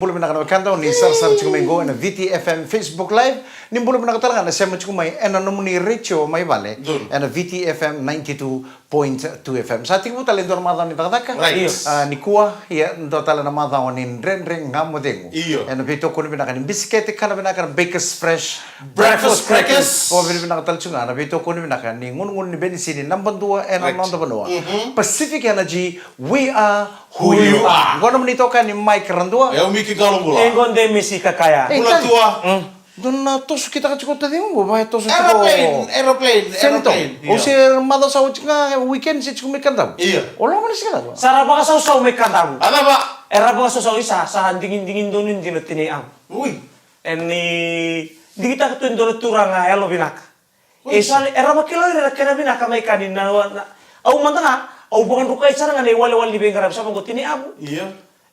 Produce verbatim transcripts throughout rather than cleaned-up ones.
Bula vinaka na wekada, ni sarasara tiko mai qo ena V T F M Facebook Live. Ni bula vinaka tale ga na sema tiko mai ena nomuni retio mai vale, ena V T F M ninety-two point two F M. Sa tekivu tale e dua na macawa ni cakacaka. Right. Io. Ah, nikua, ia, dua tale na macawa ni Dredre Ga Mo Cegu. Io. Ena veitokoni vinaka ni bisikete kana vinaka na Bakers Fresh Breakfast Crackers. Vakavinavinaka tale tiko ga na veitokoni vinaka ni gunugunu ni benisini naba dua ena noda vanua. Pacific Energy, we are who you are. Qo nomuni itokani Mike Radua. E au Miki Qalobula. E qo Demesi Kakaya. Bula tua. Dua na toso kitaka tiko taciqu, va e toso tiko. Aeroplane, aeroplane, aeroplane. Au se macawa sa oti ga, weekend se tiko mai Kadavu. Io. O loma ni se Kadavu. Sa ra vakasausau mai Kadavu. A cava? Era vakasausau, isa, sa digidigi donu dina tinai avu. Ui. E ni digitaka tu e dua na turaga yalo vinaka. E sa era vakila ira na kena vinaka mai kani na, na, au mada ga, au vakadrukai sara ga na iwalewale ni veiqaravi sa vaqo tinai avu. Io.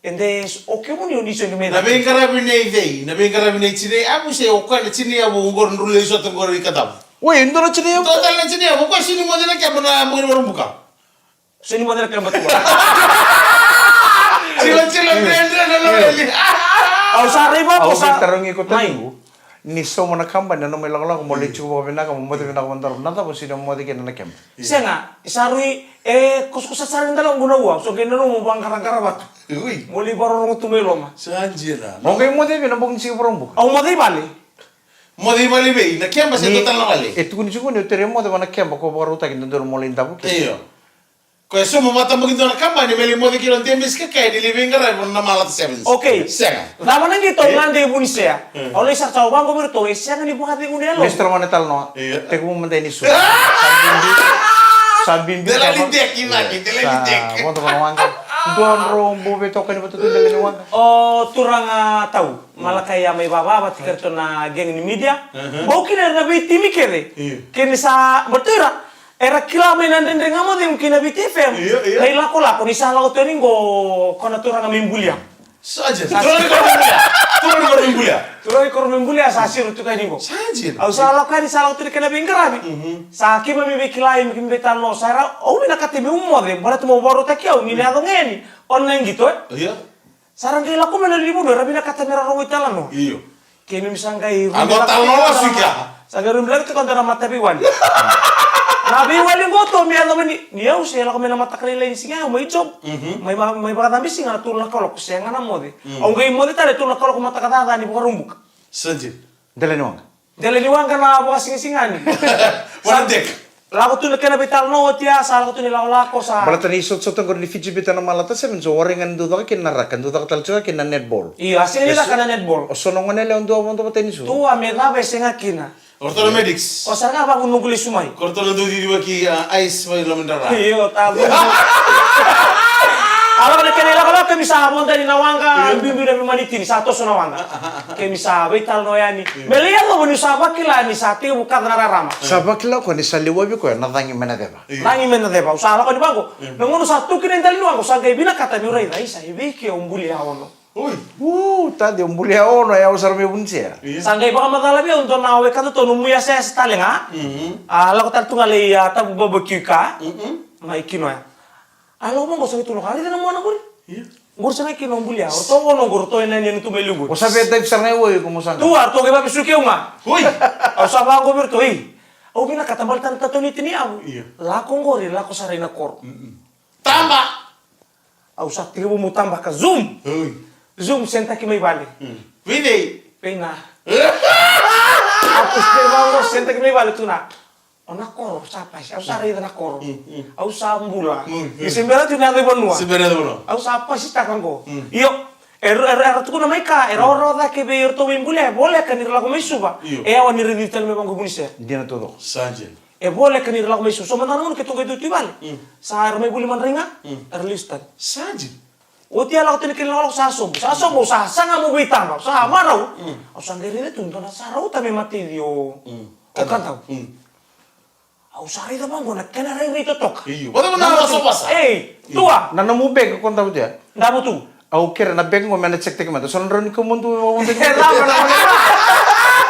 E de o kemuni o ni soli mai na veiqaravi nei cei? Na veiqaravi nei tinai avu se o koya na tinai avu oqori drau lai sota oqori i Kadavu? Oi, e dua na tinai avu. Dua tale na tinai avu, o koya sini moce na keba na bogi ni Vakaraubuka. Sini moce na keba tu. Tilo, tilo, Dredre, na loleli. Au sa raiva, au sa tarogi ko taciqu. Ni sauma na kabani na nomu ilakolako, mo lai tiko vakavinaka, mo moce vinaka vakadodonu. Na cava o sini moce kina na keba? Sega, sa rui e kosakosa sara ni dalagu na ua, so qai nanuma mo vaqaraqara vatu. Ui. Mo lai vakarorogo tu mai loma. Sa dina. O qai moce vei na bogi ni siga Vakaraubuka? Au moce i vale. Moce i vale vei na keba se dua tale na vale? E tukuni tiko ni o tere moce va na keba ko vakarautaki na dodonu mo lai davo kina. Io. Ko e sauma vata mo ki dua na kabani me lai moce kina o Demesi Kakaya ni lai veiqaravi na Malata Sevens. Okay. Sega. Cava na qito au gade e vunisea. Au lai sara sa au vaqo vei iratou e sega ni vakacegu na yalo. Mestra Wane Talanoa. Io. Tekivu mada ni su. Sa bibi. Sa bibi. Dela lideki vaki, dela lideki. Sa vodo vana waqa. Dua drau bau veitokani vata tu dela ni waqa. O turaga Tau. Malakai a mai vava vata kei iratou na gang ni media. Bau kina ira na veitimi kece. Io. Kei ni sa batuira. Era kila mai na Dredre Ga Mo Cegu kei na V T F M. Io, io. Na ilakolako ni sa lako tu yani qo ko na turaga mai Bulia. Sa dina. Turaga ni koro mai Bulia. Turaga ni koro mai Bulia. Turaga ni koro mai Bulia sa siro tu ka yani qo. Sa dina. Au sa lako yani sa lako tu na kena veiqaravi. Sa keimami veikilai, keimami veitalanoa, sa ra au vinakata meu moce baleta mo vakarautaki au ni na yaco ga yani o na qito e. Io. Sa ra qai lako mai na lewe ni vanua, era vinakata me ra rogo italanoa. Io. Keimami sa qai rui lako tiko na mata veiwali. Na veiwali qo tou me yaco mai ni, ni au se lako mai na mataka lailai ni siga, au mai job. Mai, mai vakacabe siga na tolu na kaloko, sega na moce. Au qai moce tale tolu na kaloko mataka caca ni Vakaraubuka. Sa dina. Dela ni waqa. Dela ni waqa na vakasigasigani. Sa deka. Lako tu na kena veitalanoa oti ya, sa lako tu na ilakolako sa. Baleta ni sotasota qori ni Fiji Bitter na Malata Sevens, o warai ga ni dau caka kina na raka, dau caka tale tiko ga kina na netball. Io, a sega ni caka na netball. O so na gone yalewa dau vodo vata yani so. Tua me cava e sega kina. O ratou na medics. O sara ga vaqo noqu lesu mai. Ko ratou na dau cicivaki a ice mai lomadrara. Io, tabu. A lako na kena ilakolako, keimami sa vodo yani na waqa, biubiu na veimanitini, sa toso na waqa. Keimami sa veitalanoa yani. Me lai yacova niu sa vakila ni sa tekivu kaca na rarama. Sa vakila koya ni sa liwavi koya na cagi mai na ceva. Cagi mai na ceva. Au sa lako yani vaqo. Na gauna sa tu kina e dela ni waqa, au sa qai vinakata meu raica, isa, e vei ke o Bulia Ono. Ui. U, tadi o Bulia Ono, e au sara meu vunisea. Sa qai vakamacala vei au dua na wekada tou nomu yasayasa tale ga. A lako tale tu ga lai a Tavu Barbecue ka. Mai kina oya. A lako vaqo sa qai tu na ka, raica na mona qori. Qori sa qai kina o Bulia, o ratou ono qori, ratou e nani yani tu mai liu qori. O sa via dive sara ga i wai ko mo sa qai. Tua, ratou qai vavesuki au ga. Ui. Au sa vaqo vei ratou, ei. Au vinakata baleta na tatou ni tini yavu. Lako qori, lako sara i na koro. Taba. Au sa tekivu meu tabaka, zoom. Zoom, sentaki mai vale. Vei cei? Vei na. Au kusipei vaqo, sentaki mai vale tu na. O na koro sa pasi, au sa raica na koro. Au sa bula. Ni se bera tu na yaco i vanua. Se bera tu na yaco i vanua. Au sa pasitaka qo. Io, era, era, era tukuna mai ka, era rawarawa cake vei iratou mai Bulia, e voleka ni ra lako mai Suva. Io. E yawa ni ra cici tale mai vaqo i Vunisea. Dina taucoko. Sa dina. E voleka ni ra lako mai Suva. So mada na gauna keitou qai tu i vale. Sa era mai vuli madrai ga. Era lesu tale. Sa dina. Oti a lako tu na kena ilakolako sa sobu. Sa sobu, sa saga meu veitaba. Sa marau. Au sa qai raica tu dua na sa rauta me mataici o Kadau. Au sa raica vaqo na kena rairai totoka. Io. Vata na vasavasa. Ei, tua. Na nomu bag ko davo tu ya? Davo tu. Au kere na bag qo me na check taki mada. So na drau ni kau mudu. E cava na.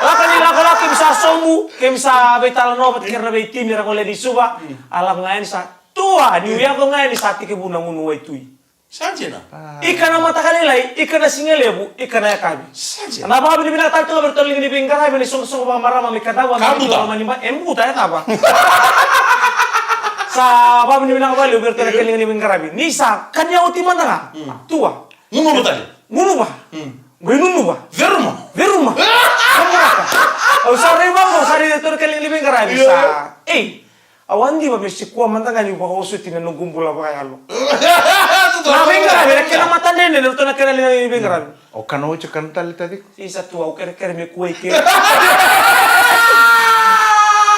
Lako ni lakolako, keimami sa sobu, keimami sa veitalanoa vata kei ira na veitimi era gole ni Suva. A lako ga yani sa tua, niu yaco ga yani sa tekivu na gunu waitui. Sa dina. Ika na mataka lailai, ika na siga levu, ika na yakavi. Sa dina. Na vakavinavinaka tale tu ga vei iratou na liga ni veiqaravi, na isoqosoqo vakamarama mai Kadavu, Kabuta. Mai Kabuta, e cava? Sa vakavinavinaka vakalevu vei iratou na kena liga ni veiqaravi. Ni sa kania oti mada ga. Mm. Tua. Gunuva tale. Gunuva. Mm. Qoi nunuva. Ceruma. Ceruma. Kaburaka. Au sa rai vaqo, au sa rai iratou na kena liga ni veiqaravi. Io. Sa. Ei. Au a diva me sikua mada ga niu vakaosoiti na noqu bula vakayalo. Na veiqaravi, na kena matadredre, na ratou na kena liga ni veiqaravi. O kana oti, o kana tale, taciko. Isa, tua, au kerekere me kua i ke.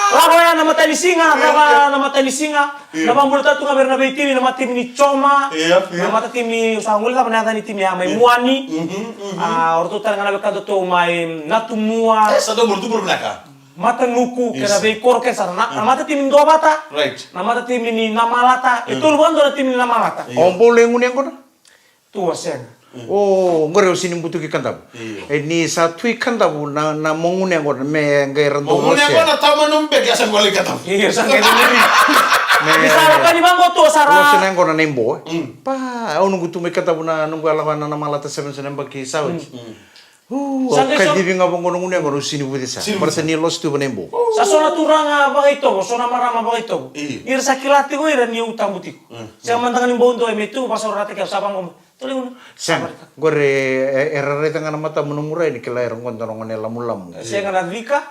Lako ya na matanisiga, lako ya na matanisiga. Io. Na vakabula tale tu ga vei ira na veitimi, na matatimi ni Joma. Io, io. Na matatimi, sa gole cava na yaca ni timi ya, mai Muani. Mhm, mhm. A, o ratou tale ga na wekadatou mai Natumua. E, sa dou bula tu bula vinaka. Matanuku, kei na veikoro kece sara. Na, na matatimi ni Duavata. Right. Na matatimi ni Namalata. E tolu vakadua na timi ni Namalata. Io. O bau lai gunu yaqona? Tua, sega. Mm. O, qori au sega ni butuki Kadavu. Io. E, ni sa tu i Kadavu na, na mo gunu yaqona me qai ra dau wasea. Mo gunu yaqona, tau mai nomu beki, a sa qai lai Kadavu. Io, sa qai lai. Me ni sa lako ni vaqo, tua, sa ra. Wasea na yaqona na ibo, e. Mm. Pa, au noqu tu mai Kadavu na, noqu a lako na, Namalata Sevens na yabaki sa oti. Mm. U, sa au qai so- kacivi ga vaqo na gunu yaqona, au sega ni vuce sara. Sega ni vuce sara. Baleta ni lost tu va na ibo. Sa so na turaga vakaitovo, so na marama vakaitovo. Io. Ni ra sa kila tiko o ira niu tabu tiko. Mm. Sega mada ga ni bau dua e me tu, vakasaurarataki au, sa vaqo mai. Tole gunu. Sega, qori e, e, era raica ga na matamu na murai ni kila era qo dua na gone lamulamu. Sega na cika.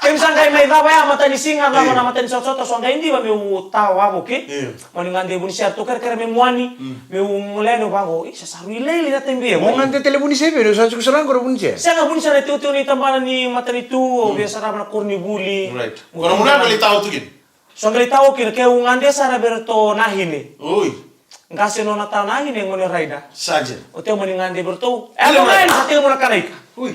Keimami sa qai mai cava ya matanisiga, cava na matanisiga, so, so, so qai diva meu tawa vaqo, ke? Io. Mani gade Vunisea, ratou kerekere me Muani, meu gole yani au vaqo, isa, sa rui lailai na taibi ya. Mo gade tale Vunisea vei, sa tiko sara qori Vunisea. Sega, Vunisea na itikotiko ni tabana ni matanitu, au via sarava na koronivuli. Right. Koronivuli qai lai tawa tu kina. So qai lai tawa kina, keu gade sara vei iratou na hine. Oi. Qase nona ta na hine, gone raida. Sa dina. Oti au mani gade vei iratou. E, mo gade, sa tiko mo na kana ika. Oi.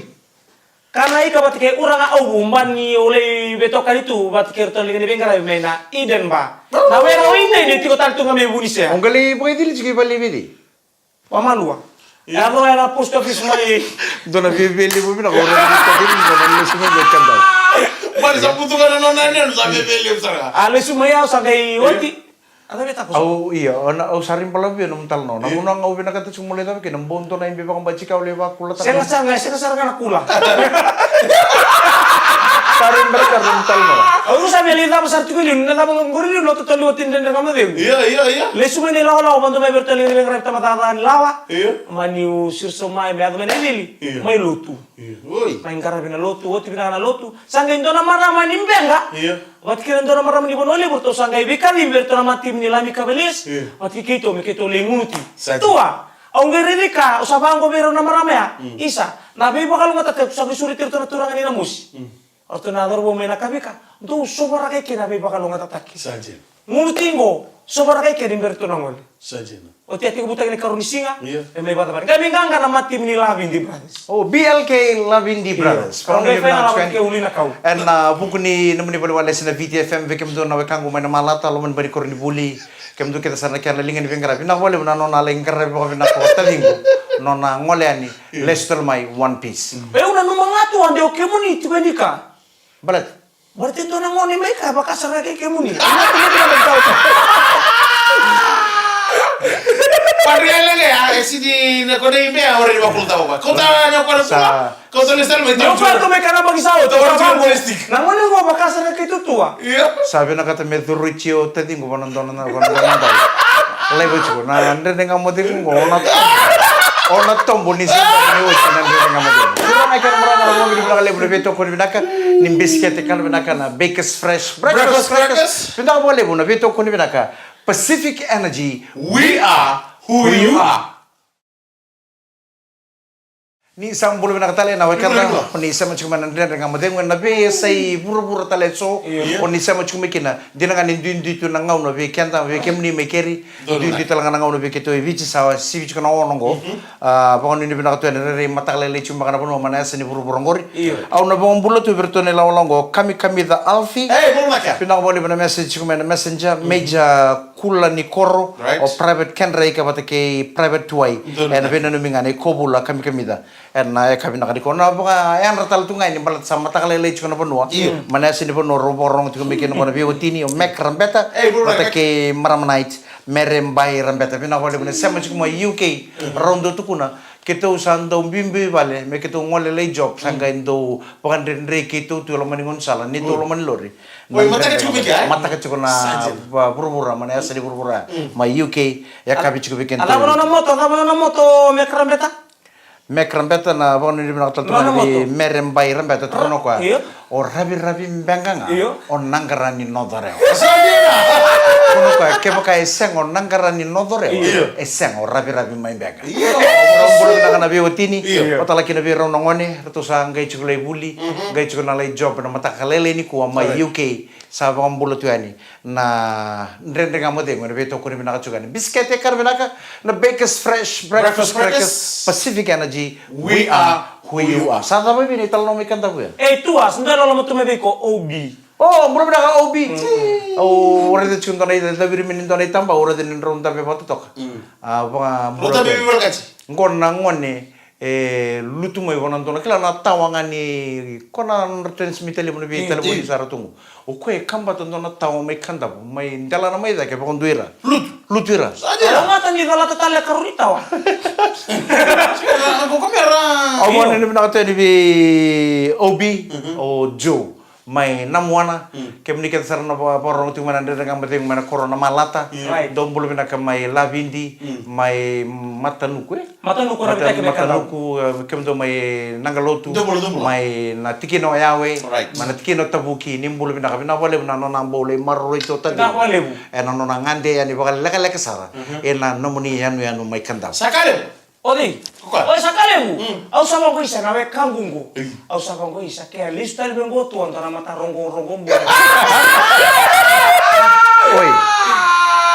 Kana ika vata kei uraga au vu, bani au lai veitokani tu vata kei ratou na liga ni veiqaravi mai na Eden Bar. Na were o Eden e tiko tale tu ga mai Vunisea. O qai lai vakaicili tiko i vale i Viti? Vamalua. Io. E yaco ena post office mai. Dua na viavialevu vinaka, o rau ni tokoni, dua na lesu mai qo Kadavu. Bani sa butuka na nona yanuyanu, sa viavialevu sara. A lesu mai au sa qai oti. A cava e takoso? Au, ia, au na, au sa rai balavu vei au na nomu talanoa. Na gauna ga au vinakata tiko mo lai cava kina, bau dua na ibe vakabaji ka au lai vakakulataka. Sega sara ga, sega sara ga na kula. Sa rai balavu na nomu talanoa. Au sa via lai cava sara tiko i liu, na cava qori liu, na totolo oti Dredre Ga Mo Cegu. Ia, ia, ia. Lesu mai na ilawalawa, vado mai vei iratou na liga ni veiqaravi, tama caca ni lawa. Ia. Mani u siro sobu mai, me yaco mai na icili. Ia. Mai lotu. Ia. Oi. Mai qaravi na lotu, oti vinaka na lotu. Sa qai dua na marama ni Beqa. Ia. Vata kei na dua na marama ni Vanua Levu, ratou sa qai veikacivi vei iratou na matimi ni Lami Cavaliers. Io. Vata kei keitou me keitou lai gunuti. Sa dina. Tua, au qai raica ka, au sa vaqo vei rau na marama ya. Mm. Isa, na veivakalougatataki au sa veisureti iratou na turaga ni Namosi. Mm. O ratou na cauravou mai Nakavika, dou sovaraka i ke na veivakalougatataki. Sa dina. Gunuti qo, sovaraka i ke ni bera ratou na gole. Sa dina. Oti a tekivu taki na ikarua ni siga, io, e mai vakacavara. Qai mai qaqa na matimi ni Lavidi Brothers. O, B L K Lavidi Brothers. Io. Au qai fai na lava ke uli na kau. Ena vuku ni nomuni valeniwalesi na Viti F M, vei kemudou na wekaqu mai na Malata, loma ni bai ni koronivuli. Kemudou kece sara na kena liga ni veiqaravi. Vinaka vakalevu na nona lai qaravi vakavinaka o taciqu. Nona gole yani, io, lesu tale mai, one piece. Mm. Au nanuma ga tu, a de o kemuni tiko e ni ka. Baleta? Baleta e dua na gone mai kea, vaka sara ga kei kemuni. Paria lele, a, e sini na kone i mea, ora ni vakula tau va. Kau ta na kone kula. Sa. Kau ta na sel mai tau. Kau ta mai kana baki sa o, tau va. Na gone qo vaka sara ga kei tutua. Io. Sa vinakata me curu i tio taciqu vana dona na, vana dona na dau. Lai vei tiko, na Dredre Ga Mo Cegu qo, o na tobo. O na tobo ni sega ni oti na Dredre Ga Mo Cegu. Turaga kei na marama, na rogo ni vinaka levu, na veitokoni vinaka. Ni bisikete kana vinaka na Bakers Fresh Breakfast Crackers. Breakfast Crackers. Vinaka vakalevu na veitokoni vinaka. Pacific Energy, we are who you are. Ni sa bula vinaka tale na wekada, ni bula, ni bula. O ni sema tiko mai na Dredre Ga Mo Cegu ena veiyasai vuravura tale eso. Io. O ni sema tiko mai kina, dina ga ni duidui tu na gauna vei keda, vei kemuni mai Keri. Donu. Duidui tale ga na gauna vei keitou e Viti, sa sivi tiko na ono qo. Mhm. A, vakanuinui vinaka tu ena rairai mataka lailai tiko beka na vanua mai na yasa ni vuravura qori. Io. Au na vakabula tu vei iratou na ilawalawa qo, Kamikamica Alfi. Ei, bula vinaka. Vinaka vakalevu na message tiko mai na Messenger, mhm, Major Kula ni Koro, right, o Private Kendra Ika vata kei Private Tuwai. Donu. Ena veinanumi ga na iKovula Kamikamica. Ena yakavi vinaka nikua na vakayadra tale tu ga ni baleta sa mataka lailai tiko na vanua. Io. Mai na yasa ni vanua rau vakarorogo tiko mai kina qo na veiwatini o Mac Rabeta. Ei, bro, vata Mac. Kei Maramanite Mere Bai Rabeta. Vinaka vakalevu na sema tiko mai U K. Rau dau tukuna keitou sa dau biubiu i vale me keitou gole lai job, sa qai dau vakadredrei keitou tu e loma ni gaunisala ni tou loma ni lori. Oi, mataka tiko mai kea, e? Mataka tiko na vuravura, mai na yasa ni vuravura mai U K. Yakavi tiko vei keitou. A cava nona moto, a cava nona moto Mac Rabeta? Mac Rabeta na vakanuinui vinaka tale tu ga vei Mere Bai Rabeta, tukuna o koya. Io. O raviravi beqa ga, io, o naqara ni noco rewa. Tukuna o koya, kevaka e sega o naqara ni noco rewa, io, e sega o raviravi mai beqa. Io. Bula vinaka na veiwatini, io, vata kei na veirau na gone, ratou sa qai tiko lai vuli, qai tiko na lai job na mataka lailai nikua mai U K. Sa vakabula tu yani na Dredre Ga Mo Cegu, ena veitokoni vinaka tiko yani. Bisikete, kana vinaka, na Bakers Fresh Breakfast Crackers, Pacific Energy, we are who you are. Sa cava vei na italanoa mai Kadavu ya? E, tu a, sa dua na loloma tu mai vei ko O B. O, bula vinaka O B. Au raica tiko dua na icaviri mai ni dua na itaba, au raica ni drau dabe vakatotoka. A, vakabula tu yani. Qo na gone e lutu mai vua na dua na kila na tawa ga ni ko na nodra transmitter levu na veitalevoni sa ra tu qo. O koya e kabata dua na tawa mai Kadavu, mai delana mai cake, vakadua ira. Lutu. Lutu ira. Sa dina. Au gata ni calata tale karua ni tawa. Au vakanuinui vinaka tu yani vei O B, o Joe. Mai Namuana, kemuni kece sara na vakarorogo tiko mai na Dredre Ga Mo Cegu mai na koro na Malata. Right. Dou bula vinaka mai Lavidi, mai Matanuku, e? Matanuku, Ravitaki, Matanuku, e, kemudou mai Naqalotu, mai na tikina o Yawe, right, mai na tikina o Tavuki, ni bula vinaka, vinaka vakalevu na nona bau lai maroroi tu o Tadeu. Vinaka vakalevu. Ena nona gade yani vakalekaleka sara ena nomuni yanuyanu mai Kadavu. Sa ka levu. O cei? Ko koya? O sa ka levu. Mm. Au sa vaqo isa na wekaqu qo. Ei. Au sa vaqo isa ke a lesu tale vei qo tu a dua na mata rogorogo bure. Oi.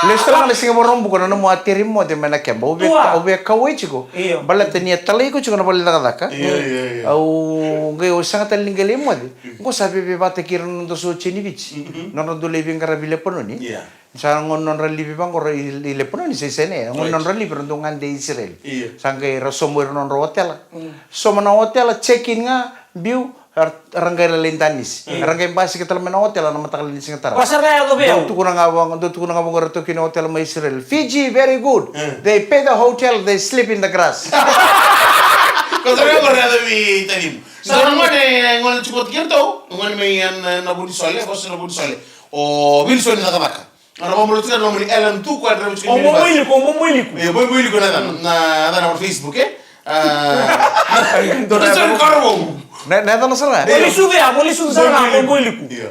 Lesu tale ga na siga Vakaraubuka na nomu a teri moce mai na keba. Au via, au via kauwai tiko. Io. Baleta ni a talai iko tiko na vale ni cakacaka. Io, io, io. Au qai o sega tale ni qai lai moce. Qo sa veiveivata kei ira na noda sotia ni Viti. Mhm. Nodra dau lai veiqaravi i Lepanoni. Ia. Sa gone nodra livi vaqo ra i, i Lepanoni se i Sene. Right. Gone nodra livi ra dau gade i Isireli. Io. Sa qai ra somo ira nodra otela. Mm. Somo na otela, check in ga, biu, ra, ra qai ra lai danisi. Mm. Ra qai basika tale mai na otela na mataka lailai ni siga tarava. Koya sara ga e yaco vei au. Dou tukuna ga vaqo, dou tukuna ga vaqo ra taukei ni otela mai Isireli. Fiji, very good. Mm. They pay the hotel, they sleep in the grass. Koya sara ga e yaco vei Tanimu. Sa gone, gone tiko kei ratou, gone mai, e, na, na Vunisole, vosa na Vunisole. O Wilson Cakacaka. Ana vakamuria tiko na nomuni Ellen tu ko adra vei tiko. O Boboiliku, o Boboiliku. E, Boboiliku na yacana, na yacana o Facebook, e? A, na, na yacana sara ga. Voli sucu ya, voli sucu sara ga, Boboiliku. Io.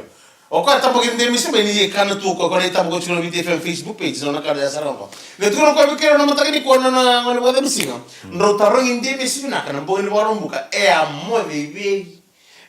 O koya tabaki dei me se mai ni kana tu o koya, o koya na itabaki tiko na Viti F M Facebook page, na nona kana ya sara ga o koya. Qai tukuna o koya vei keirau na mataka nikua na, na gone vakacamisiga. Drau tarogi dei me se vinaka na bogi ni Vakaraubuka, e a moce i vei?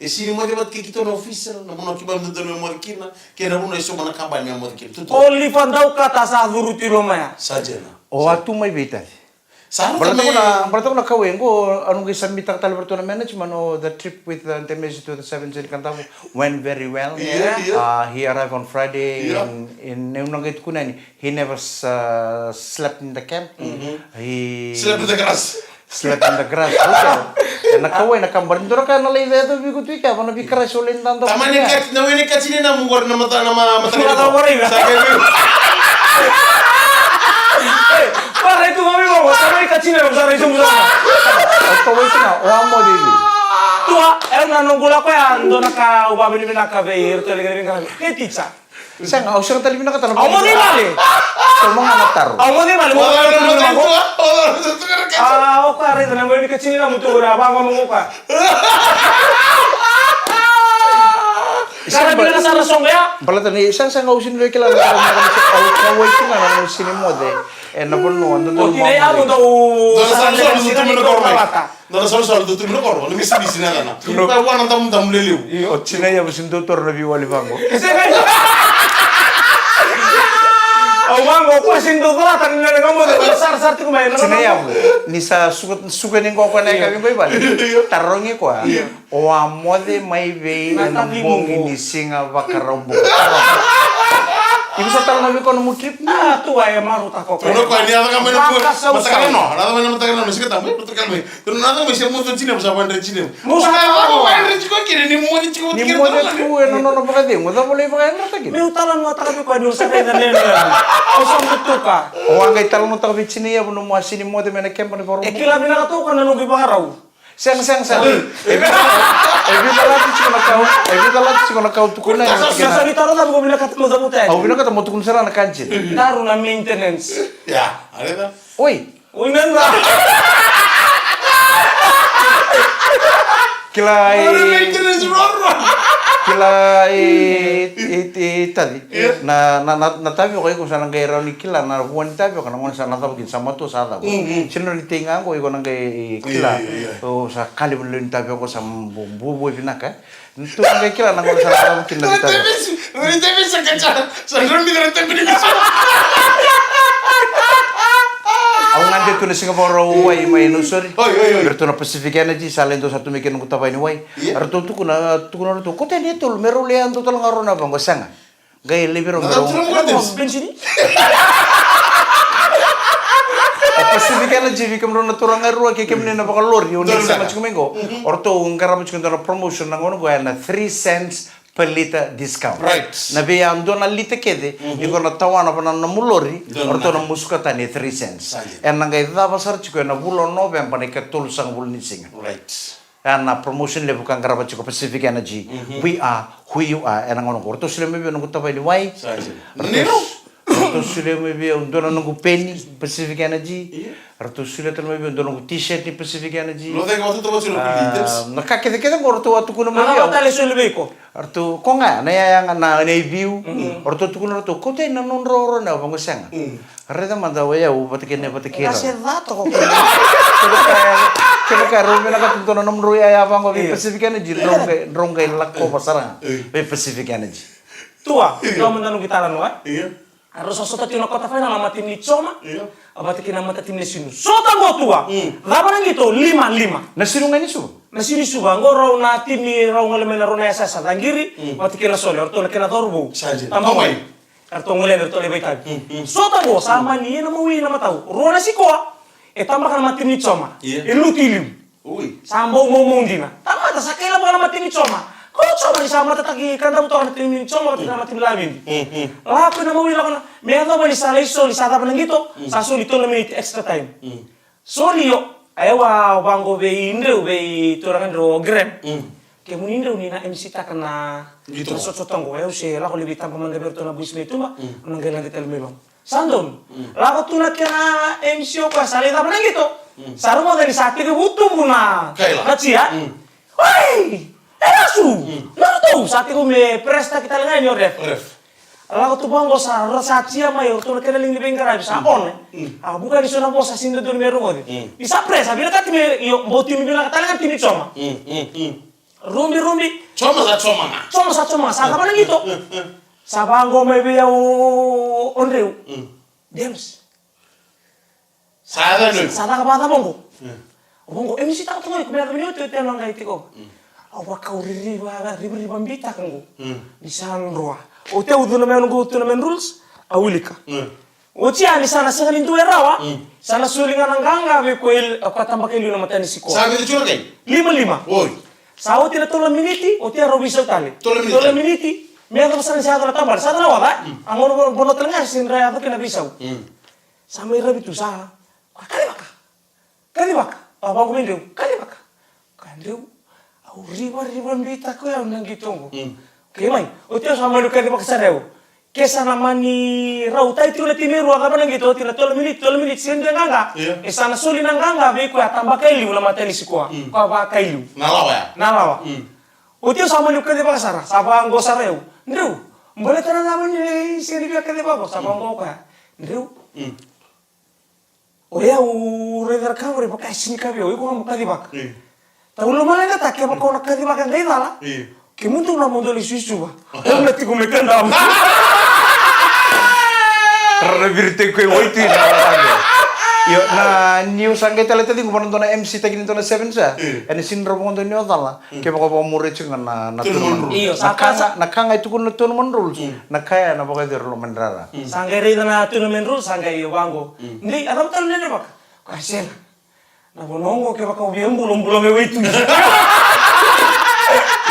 E sega ni moce vata kei keitou na official, na vanua keimami dodonu me moce kina, kei na vanua e so na kabani me moce kina. Tutu. O Lifa Daukata sa curu tu i loma ya. Sa dina. O a tu mai vei Taci? Sa rauta mai. Baleta ko na, baleta ko na kauwai qo, au na qai submit-taka tale vei ratou na management, o the trip with, uh, Demesi to the Sevens in Kadavu went very well. Io, io. Uh, he arrived on Friday in, in, au na qai tukuna yani, he never, uh, slept in the camp. Mhm. He slept in the grass. Slept in the grass. Hotel. E na kauwai na kabani. Dua na ka na lai yaco vei iko tu i kea, vana vei Karaisi o lai dada. Tamani kati, na wene kati ni na mugore na mata, na ma-, mata ni na mugore. Sa kei vei. Para itu mami mo, sa mai kati ni na, sa rai sumu sa. O kauwai tu na, o a moce i vei? Tua, e na noqu lako ya, dua na ka au vakavinavinaka vei iratou e leqa ni veiqaravi. Ke ticha. Sega, au sega tale vinakata na. Au moce i vale. Sauma ga na taro. Au moce i vale. Au moce i vale. A, o koya raica na mai ni kati ni na mutu qori, a vaqo mo koya. Sara vinaka sara soqo ya. Baleta ni sega, sega au sini vei kila na taro, au kauwai tu ga na au sini moce. E na vanua, dodonu mo moce. O tina ya mo dau. Dodonu sa moce. Nona salusalu dau tu mai na koro, na misimisi na yacana. Koya vua na damudamu lelevu. Io, o tina ya vasi dau toro na veiwali vaqo. Au vaqo, koya sini dau colata ni na leqa moce, koya sarasara tiko mai na tina ya. Ni sa suka, suka ni qo koya na yakavi qo i vale. Io. Tarogi koya. Io. O a moce mai vei ena bogi ni siga Vakaraubuka? Iko sa tala na vei koya na nomu trip? Ah, tu ai, e marautaka o koya. Koya ni yaco ga mai na Vakasausau. Mataka na noa, yaco mai na mataka na noa, sika tama, e, mataka mai. Tu na yaco mai se mo tu Geneva, sa vandre Geneva. Mo sa mo vandre tiko kina, ni mo ni tiko. Ni mo ni tiko e na nona vakacegu, cava lai vakayadrata kina? Meu talanoataka vei koya ni o sa raica na yanuyanu. O sa butuka. O a qai talanoataka vei Geneva na nomu a sini moce mai na keba ni vakarau. E kila vinaka toka na noqu ivakarau. Sega, sega, sega. E vei, e vei calati tiko na kau, e vei calati tiko na kau tukuna. Sa, sa, sa ni taro cava ko vinakata mo cavuta yani. Au vinakata mo tukuna sara na ka jina. Daru na maintenance. Ya, a raica. Oi. Oi, nana. Kila e, kila e, e, e, taci. Ia. Na, na, na, na tavioka iko sa na qai rawa ni kila na vua ni tavioka na gauna sa na cavu kina, sa matua sa cavu. Mm, mm. Sina ni tei ga qo iko na qai kila. Ia, ia, ia. O sa ka levu na lewe ni tavioka sa bu-, bu-, buvui vinaka. Tu na qai kila na gauna sa na cavu kina na tavioka. Rani tavioka sa ka sa, sa rani rani tavioka. Au gade tu na siga Vakarauwai mai Nausori. Oi, oi, oi. Vei ratou na Pacific Energy, sa lai dua sa tu mai kina noqu tavaya ni wai. Ia. Ratou tukuna, tukuna ratou, ko tani e tolu, me rau lai yadua tale ga rau na vaqo, sega. Qai laivi rau me rau. Na cava tu na mo bensini? O Pacific Energy, vei kemudrau na turaga e rua kei kemuni na vakalori, o ni sema tiko mai qo. Mhm. O ratou qarava tiko e dua na promotion na gauna qo, e na three cents per litre discount. Right. Na vei yadua na lita kece, mhm, iko na tawana va na nomu lori, o ratou na musuka tani e three cents. Sa dina. E na qai cava sara tiko e na vula o Noveba na ikatolusagavulu ni siga. Right. E na promotion levu ka qarava tiko Pacific Energy. Mhm. We are who you are. E na gauna qo. Ratou solia mai vei au noqu tavaya ni wai. Sa dina. Ratou, ratou solia mai vei au dua na noqu peni, Pacific Energy. Ia. Ratou solia tale mai vei au dua noqu t-shirt ni Pacific Energy. Lo cei ka vata tale mai vei au? Ah, na ka kecekece qo ratou a tukuna mai vei au. Na ka vata tale soli vei iko? Ratou, ko ga, na yaya ga na, na iviu. Mhm. Ratou tukuna ratou, ko tei na nodrau rau na vaqo, sega. Mm. Raica mada o yau vata kei na vata kei rau. Ga se ca toka ko. Kevaka, kevaka rau vinakata dua na nomudrau yaya vaqo vei Pacific Energy, drau qai, drau qai lakova sara ga vei Pacific Energy. Tua, tua mada noqu italanoa, e? Ia. A rau sa sota tiko na quarter final na matatimi ni Joma. Ia. A vata kei na matatimi ni Sinu. Sota qo tua. Mm. Cava na qito, lima lima. Na Sinu ga ni Suva? Na Sinu ni Suva. Qo rau na timi rau gole mai na rau na yasayasa, Caqiri, mm, vata kei na Sole, o ratou na kena cauravou. Sa dina. Tabagone. Eratou gole, eratou lai vakaitavi. Mm, mm. Sota qo, sa mani ia na mawi na matau. Rua na sikoa, e tabaka na matatimi ni Joma. Ia. E lutu i liu. Ui. Sa bau maumau dina. Tamata sa kaila vaka na matatimi ni Joma. Ko Joma ni sa matataki ka davu toka na timi ni Joma, vata na matatimi Lavidi. Mm, mm. Lako na mawi, lako na, me yacova ni sa lai soli, sa cava na qito, mm, sa soli tolu na miniti extra time. Mm. Soli io, a yau a vaqo vei Dreu, vei turaga Dreu o Graham. Mm. Kemuni Dreu ni na M C taka na, na sotasota qo, au se lako lai veitaba mada vei iratou na boys mai tuba, mm, au na qai lade tale mai vaqo. Sa donu. Mm. Lako tu na kena M C o koya, sa lai cava na qito. Mm. Sa rogoca ni sa tekivu tubu na, na jia. Mm. Oi! E lasu! Mm. Na ratou, sa tekivu me press taki tale ga yani o ref. Ref. Lako tu vaqo sa, ra sa jia mai, o ratou na kena liga ni veiqaravi, sa on. Mm. A vuka ni so na vosa sega ni dodonu me rogoci. Mm. Ni sa press, a vinakati me, io, bau timi vinaka tale ga timi Joma. Mm, mm, mm. Rubi, rubi. Joma sa Joma ga. Joma sa Joma ga, sa cava na qito. Mm, mm, mm. Sa vaqo mai vei au o Dreu. Mm. James. Sa yaco yani. Sa caka vakacava oqo? Mm. Oqo, e misitaka tu ga iko me yaco vei oti, oti au na qai tiko. Mm. Au vakauririva, rivariva bitaka oqo. Mm. Ni sa droa. Oti au cuna mai noqu, cuna mai rules, au wilika. Mm. Oti ya ni sa na sega ni dua e rawa. Mm. Sa na soli ga na qaqa vei koya, koya tabaka e liu na matanisi koya. Sa vica tu na kai? Lima lima. Oi. Sa oti na tolu na miniti, oti ya rau veisau tale. Tolu na miniti. Tolu na miniti. Me yacova sara ni sa yaco na tabale. Sa yaco na waca. Mm. A gauna vanua tale ga sega ni rawa yaco kina veisau. Mm. Sa mai ravi tu sa. Kacivaka. Kacivaka. A vaqo vei Dreu. Kacivaka. Ka Dreu. Au rivariva bitaka au na qito oqo. Mm. Kei mai. Oti au sa mani kacivaka sara au. Ke sa na mani rauta tiko na timi e rua, cava na qito, oti na tolu na miniti, tolu na miniti, sega ni dua e qaqa. Io. E sa na soli na qaqa vei koya tabaka e liu na matanisi koya. Mm. Koya vaka e liu. Na lawa ya. Na lawa. Mm. Oti au sa mani kacivaka sara, sa vaqo sara au. Dreu. Baleta na cava ni sega ni via kacivaka, sa vaqo koya. Dreu. Mm. O yau raica na ka qori vaka e sega ni ka vei au, iko ga mo kacivaka. Io. Tau lomaleqataka kevaka o na kacivaka qai cala. Io. Kemudou na mo dou lai suisuva. Au na tiko mai Kadavu. Ra na viritaki koya e waitui na vakaga. Io, na niu sa qai tale taciqu vana dua na M C taki ni dua na sevens ya. Mm. Ena sini drau vakadua ni o cala. Mm. Kevaka o vakamuria tiko ga na, na tournament rules. Io, na sa ka ga, na ka ga e tukuna na tournament rules. Mm. Na ka ya na vakayacori loma ni rara. Mm. Sa qai raica na tournament rules, sa qai vaqo. Mm. Ni, a cava tale na vaka? Ka sega. Na vanua oqo kevaka o via bula, bula me waitui.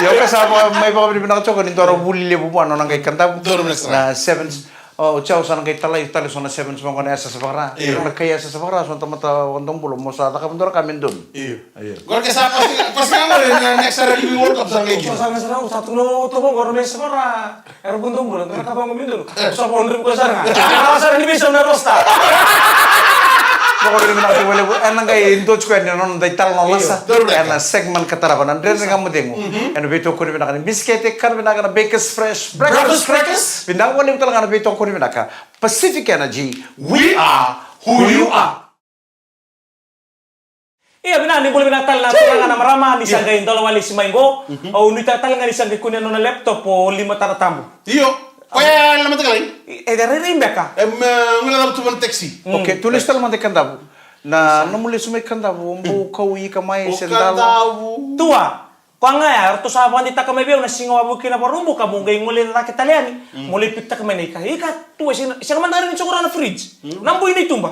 Io, ka sa vaka, mai vakavinavinaka tiko ni dua na vuli levu vua na nona qai kadavu. Dua na sevens. O Chao sa na qai talai tale so na sevens vaqo na yasayasa vakara. Io. Na kai yasayasa vakara so na tamata vakadobula mo sa cakava dua na ka me donu. Io. Io. Qori ke sa pasi, pasi ga qori na next era livi World Cup sa qai kina. Sa na sa na sa tukuna o Tovo qori me sa vakara. Era vakadobula, dua na ka vaqo me donu. Sa vakadobula ko sara ga. Era sara ni veisau na roster. Vakavinavinaka tiko vakalevu. Ena qai dua tiko yani na noda italanoa lasa. Io. Ena segment ka tarava na Dredre Ga Mo Cegu. Mhm. Ena veitokoni vinaka ni bisikete, kana vinaka na Bakers Fresh Breakfast Crackers. Vinaka vakalevu tale ga na veitokoni vinaka Pacific Energy. We are who you are. Ia, vinaka, ni bula vinaka tale na turaga na marama, ni sa qai dola walesi mai qo. Mhm. Au nuitaka tale ga ni sa qai kunea nona laptop o Lima Tara Tabu. Io, koya e lama takalai. E, e rairai beka. Em, e, gula na tu vana taxi. Mm. Okay, tu lesu tale mada i Kadavu. Na nomu lesu mai Kadavu, o bau kau ika mai se dalo. Tua. Koya ga ya, eratou sa vakadeitaka mai vei au na siga wavoki na Vakaraubuka, mo qai gole cake tale yani, mo lai pikitaka mai na ika. Ika tu, e sega, sega mada ga ni sokora na fridge. Na bui na ituba.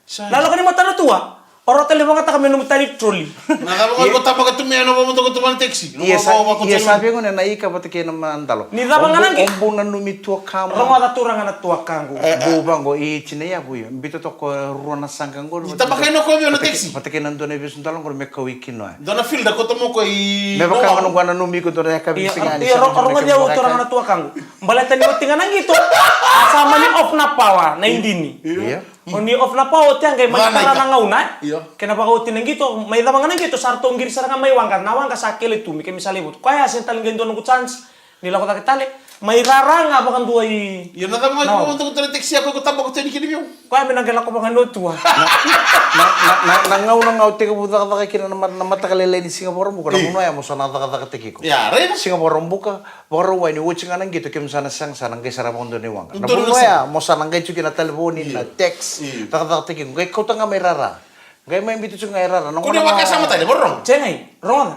Sa. Laloka ni matana tua, o rau tale vagataka me nomu tani trolley. Na cava ko tabaka tu me na vakamataka tu vana taxi? Ia sa, ia sa vei gone na ika vata kei na madalo. Ni cava ga na qito. O bau nanumi tuakama. Rogoca turaga na tuakaqu. Bau vaqo i tina yavu io. Bita toka rua na saqa qori. Ni tabaka ina ko vei na taxi. Vata kei na dua na vesu dalo qori me kau i kinoa. Dua na field ko tomo ko i. Me vaka ga noqu a nanumi iko dua na yakavi siga ni sa. Rogoca au turaga na tuakaqu. Baleta ni oti ga na qito. A sa mani off na power na idini. Ia. O ni off na power oti a qai mani tara na gauna, e? Io. Kena vakaoti na qito, mai cava ga na qito, sa ratou qiri sara ga mai waqa, na waqa sa kele tu, me kemi sa lai votu. Koya ya sega tale qai dua noqu chance, ni lako cake tale, mai rara ga vakadua i. Io, na cava ga ko votu tale taxi ya ko tabaka tu yani kina vei au. Koya me na qai lako vaka ni o tua. Na, na, na, na gauna ga au tekivu cakacaka kina na ma-, na mataka lailai ni siga Vakaraubuka, na vanua ya mo sa na cakacakataki iko. Ia, raica. Siga Vakaraubuka, Vakarauwai ni oti ga na qito, kemu sa na saga sa na qai sara vakadua na iwaqa. Na vanua ya mo sa na qai tiko kina talevoni, na text, cakacakataki iko. Qai kauta ga mai rara. Qai mai biuta tiko ga e rara. Ko ni vakasama tale, vakarorogo. Segai, rogoca.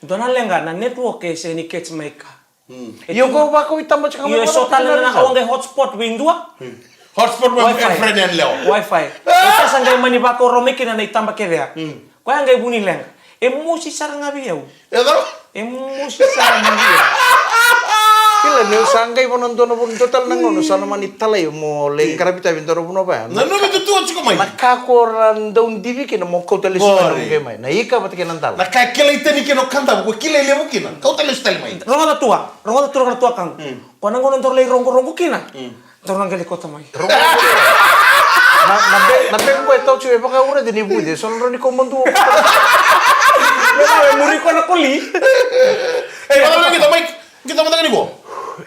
Dua na leqa, na network e sega ni catch mai ka. Io, ko vakau i taba tiko ga mai. Io, so tale na, au qai hotspot vei dua. Hotspot mai friend and lewa. Wi-Fi. E sa qai mani vakau rau mai kina na itaba kece ya. Koya qai vu ni leqa. E mosi sara ga vei au. E cava? E mosi sara ga vei au. Kila niu sa qai vana dua na vanua, dua tale na gauna sa na mani talai mo lai qaravi tavi dua na vanua vaya. Na nomu tutua tiko mai. Na ka ko ra dau divi kina mo kauta lesu mai na qai mai. Na ika vata kei na dalo. Na ka kilai tani kina o Kadavu, ko kilai levu kina. Kauta lesu tale mai. Rogoca tua, rogoca tua, rogoca tua kaqu. Ko na gauna dau lai rogorogo kina. Dou na qai lai kauta mai. Na, na be, na beka qo e tau tiko e vakauradi ni vuce, so na drau ni kau madua. Me na e muri koya na koli. Ei, vaka na qito, Mike. Qito mada ga ni ko.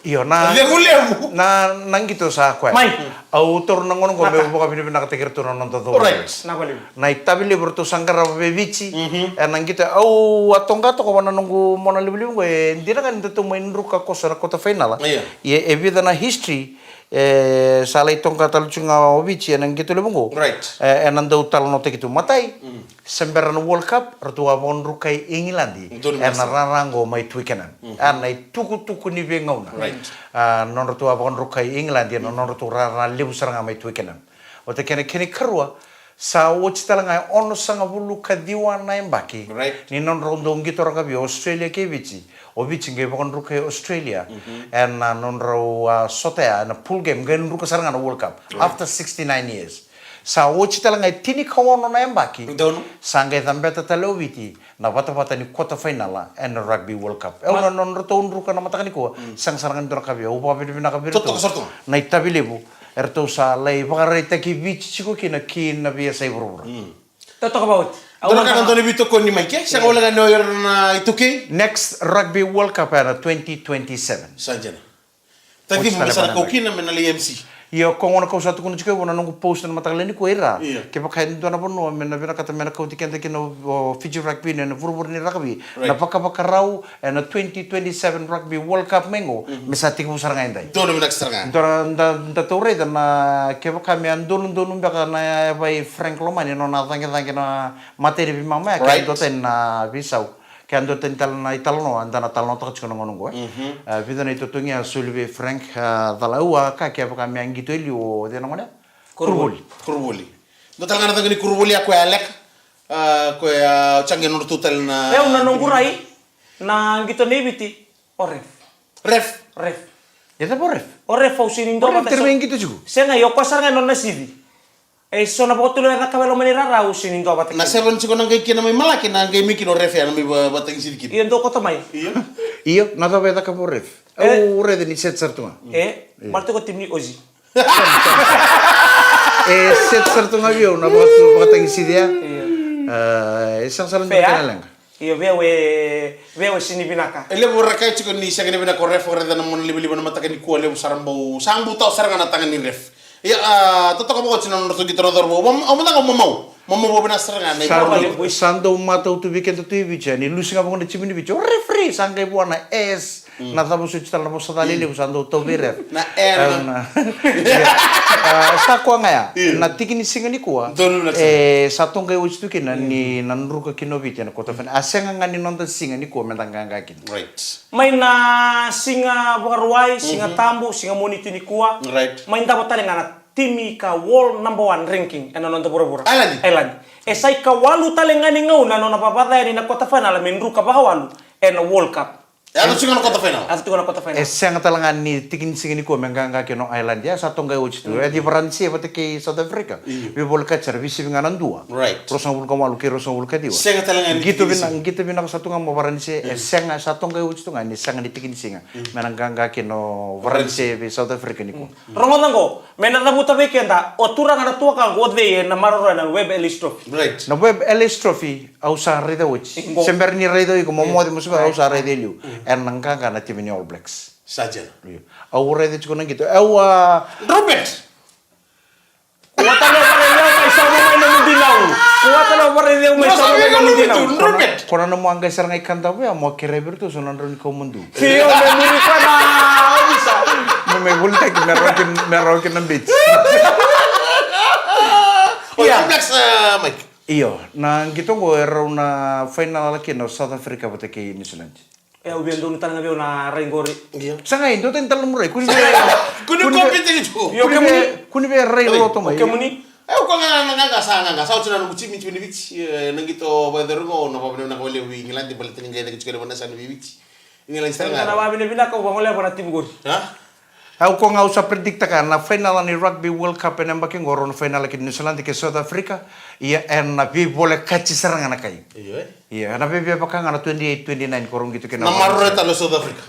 Io, na. Levu, levu. Na, na qito sa koya. Mai. Au taura na gauna qo meu vakavinavinakataki iratou na noda cauravou. Right. Na valevu. Na itavi levu ratou sa qarava vei Viti. Mhm. E na qito au a toqa toka vana noqu mona levulevu qo e dina ga ni datou mai druka koso na quarter final. Io. Ia e vica na history. E sa lai toqa tale tu ga o Viti ena qito levu qo. Right. E, ena dau talanoataki tu matai. Mm. Se bera na World Cup, ratou a vakadrukai Igiladi. Ena rara qo mai Twickenham. Mhm. Ena itukutuku ni veigauna. Right. A, nodratou a vakadrukai Igiladi, ena nodratou rara levu sara ga mai Twickenham. Oti kena, kena ikarua, sa oti tale ga e onosagavulu ka ciwa na yabaki. Right. Ni nodrau dau qito rakavi o Australia kei Viti. O Viti qai vakadrukai Australia. Mhm. Ena nodrau, a, sota ya, ena pool game, qai druka sara ga na World Cup. Right. After sixty-nine years. Sa oti tale ga e tinikaono na yabaki. Donu. Sa qai cabeta tale o Viti na vatavata ni quarter final ena Rugby World Cup. E au na nodratou druka na mataka nikua. Mm. Sega sara ga ni dua na ka vei au. Au vakavinavinaka vei iratou. Totoka sara tu. Na itavi levu. Eratou sa lai vakaraitaki Viti tiko kina ki na veiyasai vuravura. Mm. Totoka vauti. Dua na ka na dua na veitokoni mai ke, sega wale ga ni o ira na iTaukei. Next Rugby World Cup ena twenty twenty-seven. Sa dina. Tacimu me sa na kau kina me na lai M C. Io, ko gona kau sa tukuna tiko e vua na noqu post na mataka lailai nikua, ira. Io. Kevaka e dua na vanua me na vinakata me na kauti keda kina o, o Fiji Rugby ena vuravura ni rakavi. Right. Na vakavakarau ena twenty twenty-seven Rugby World Cup mai qo, me sa tekivu sara ga edai. Donu vinaka sara ga. Dua na, da, da tou raica na kevaka me a donudonu beka na yavai Frank Lomani, nona cagicagi na mata ni veimama ya, ke a dua tani na veisau. Ke a dua tani tale na italanoa, da na talanoataka tiko na gauna oqo, e. Mhm. A, vica na itotogi a soli vei Frank, a, Cala, au a kaya kevaka me a qito e liu o cei na gone? Kuruvoli. Kuruvoli. Dua tale ga na cagi ni Kuruvoli a koya a leka. A, koya a cagi nodratou tale na. E, au na noqu rai, na qito nei Viti, o ref. Ref. Ref. E cava o ref? O ref au sini dua vata. O ref tere mai qito tiko. Sega, io, koya sara ga e nona sivi. E so na vakatulewataka e loma ni rara au sini dua vata kina. Na seven tiko na qai kina mai Malaki, na qai mai kina o ref ya na mai va-, vatagisici kina. Io, dou koto mai. Io. Io, na cava e cakava o ref? E. Au raica ni set sara tu ga. E, baleta tiko timi ni Aussie. E set sara tu ga vei au na vakatu-, vakatagisici ya. Io. E, e sega sara ni kena leqa. Io, vei au e, vei au e sini vinaka. E levu ra kaya tiko ni sega ni vinaka o ref, o raica na mona livaliva na mataka nikua, levu sara bau, sa bau tau sara ga na taga ni ref. Ia, a, totoka vakaoti na nodratou qito na cauravou. Au mada ga mamau. Mamau vakavinaka sara ga na sa dau, sa dau matau tu vei keda tu i Viti, ni lusi ga vaka na timi ni Viti. O referee, sa qai vua na S. Mm. Na cava soti tale na vosa ca lelevu sa dau tau vei ref. Na N. Au na. Ia. A, sa koya ga ya. Io. Na tiki ni siga nikua. Donu na e, sa toqai oti tu kina ni na druka kina o Viti ena quarter final. A sega ga ni noda siga nikua meda qaqa kina. Right. Mai na siga Vakarauwai, siga tabu, siga Moniti nikua. Right. Mai davo tale ga na timi ka world number one ranking ena noda vuravura. Ireland. Ireland. E sa ikawalu tale ga ni gauna nona vavaca yani na quarter final me druka vakawalu ena World Cup. E yaco tiko na quarter final. Yaco tiko na quarter final. E sega tale ga ni tiki ni siga nikua me qaqa kina o Ireland. Ia sa toqai oti tu. E di Varanise vata kei South Africa. Io. Veivolekati sara, veisivi ga na dua. Right. Ruasagavulu ka walu kei ruasagavulu ka ciwa. Sega tale ga ni tiki ni siga. Qito vina-, qito vinaka sa tu ga mo Varanise. E sega, sa toqai oti tu ga ni sega ni tiki ni siga. Mm. Me na qaqa kina o Varanise vei South Africa nikua. Mm. Rogoca qo, me na cavuta vei keda, o turaga na tuakaqu o cei ena maroroya na Webb Ellis Trophy. Right. Na Webb Ellis Trophy, au sa raica oti. Qo. Se bera ni raica o iko, mo moce mo se bera, au sa raica e liu. Mm. Ena qaqa na timi ni All Blacks. Sa dina. Io. Au raica tiko na qito. Au a Robert! Kua tale o Vakarauwai mai sauma mai na nomu dinau. Kua tale o Vakarauwai mai sauma mai na nomu dinau. Robert! Ko na nomu a qai sara ga i Kadavu ya, mo kerea vei iratou so na drau ni kau madu. Io, me muri koya na ovisa. Me mai volitaki, me rawa kina, me rawa kina na beti. Io. All Blacks, uh, Mike. Io, na qito qo e rau na final kina o South Africa vata kei New Zealand. E, au via donu tale ga vei au na rai qori. Io. Sa qai dua tani tale na nomu rai. Kua ni via, kua ni via compete tu. Io, kua ni via, kemuni. Kua ni via rai loto mai. Kemuni. E, o koya ga na qaqa sa qaqa. Sa oti na noqu timi, timi ni Viti. E, na qito vakayacori qo, na vakavinavinaka vakalevu vei Igiladi, baleta ni qai cake tiko na vanua sa na vei Viti. Igiladi sa na qaqa. Sa na vakavinavinaka, au vagolea vua na timi qori. A? Au ko ga au sa predict-taka na final ni Rugby World Cup ena yabaki qo, rau na final kei New Zealand kei South Africa. Ia ena veivolekati sara ga na kai. Io, e. Ia, ena veve vaka ga na twenty-eight twenty-nine ko rau qito kina. Na maroroi tale o South Africa.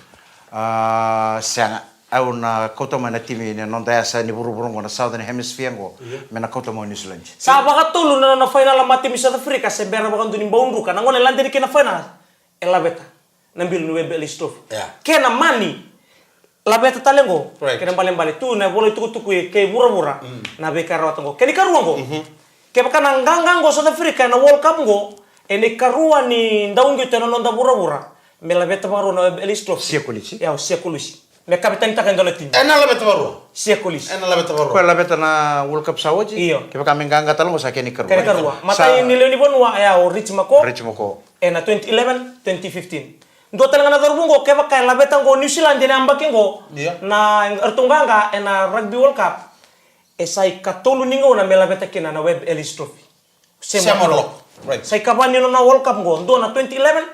A, sega. Au na kauta mai na timi ni noda yasa ni vuravura qo, na Southern Hemisphere qo. Io. Me na kauta mai o New Zealand. Sa vakatolu na, na final ma timi South Africa, se bera vakadua ni bau druka. Na gone ladeni kina final. E laveta na bilo ni Webb Ellis Trophy. Yeah. Kena mani. Laveta tale qo. Right. Kena balebale tu na vola itukutuku e kei vuravura. Mm. Na veika e rawata qo. Kena ikarua qo. Mhm. Kevaka na qaqa qo South Africa ena World Cup qo, ena ikarua ni dauqito ena noda vuravura me laveta vakarua na Webb Ellis Trophy. Siya Kolisi. Ia, o Siya Kolisi. Me kavetanitaka e dua na timi. Ena laveta vakarua. Siya Kolisi. Ena laveta vakarua. Ko e laveta na World Cup sa oti. Io. Kevaka me qaqa tale qo sa kena ikarua. Kena ikarua. Sa matai ni lewe ni vanua, ia, o Rich Mako. Rich Mako. Ena twenty eleven, twenty fifteen. Dua tale ga na cauravou qo, kevaka e laveta qo New Zealand ena yabaki qo. Io. Na, eratou qaqa ena Rugby World Cup. E sa ikatolu ni gauna me laveta kina na Webb Ellis Trophy. Same lock. Right. Sa ikava ni nona World Cup qo, dua na twenty eleven,